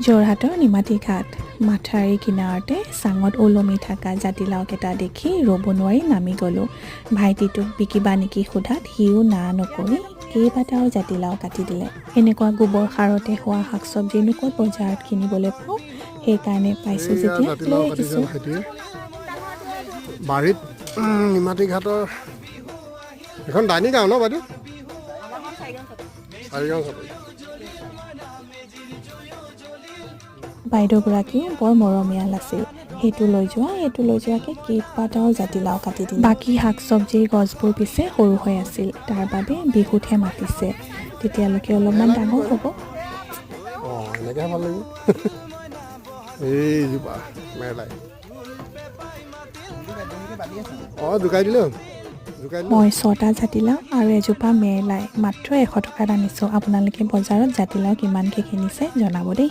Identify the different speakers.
Speaker 1: যোৰহাটৰ নিমাতী ঘাট মাথাউৰি কিনাৰতে চাঙত ওলমি থকা জাতিলাওকেইটা দেখি ৰ'ব নোৱাৰি নামি গ'লোঁ। ভাইটিটোক বিকিবা নেকি সোধাত সিও না নকৰি কেইবাটাও জাতিলাও কাটি দিলে। এনেকুৱা গোবৰ সাৰতে হোৱা শাক চব্জিনো ক'ত বজাৰত কিনিবলৈ পাওঁ? সেইকাৰণে পাইছোঁ
Speaker 2: এইয়া
Speaker 1: যেতিয়া
Speaker 2: জাতিলাও
Speaker 1: লৈ
Speaker 2: কাটিছে
Speaker 1: আহিছোঁ।
Speaker 2: ভাইটিয়ে বাৰীত। নিমাতী ঘাটৰ এখন ডাইনী গাঁও ন বাইদেউ? চাৰিগাঁও চাপৰি।
Speaker 1: বাইদেউগৰাকীও বৰ মৰমীয়াল আছিল। সেইটো লৈ যোৱা, এইটো লৈ যোৱাকৈ কেইবাটাও জাতিলাও কাটি দিলে। বাকী শাক চব্জিৰ গছবোৰ পিছে সৰু হৈ আছিল, তাৰ বাবে বিহুতহে মাতিছে। তেতিয়ালৈকে অলপমান ডাঙৰ হ'ব।
Speaker 2: অঁ, এনেকৈহে ভাল লাগিব। এইজোপা মেলাই। অঁ, জোকাই দিলে হ'ল, জোকাই দিলে।
Speaker 1: মই ছটা জাতিলাও আৰু এজোপা মেৰলাই মাত্ৰ 100 টকাত আনিছোঁ। আপোনালোকে বজাৰত জাতিলাও কিমানকৈ কিনিছে জনাব দেই।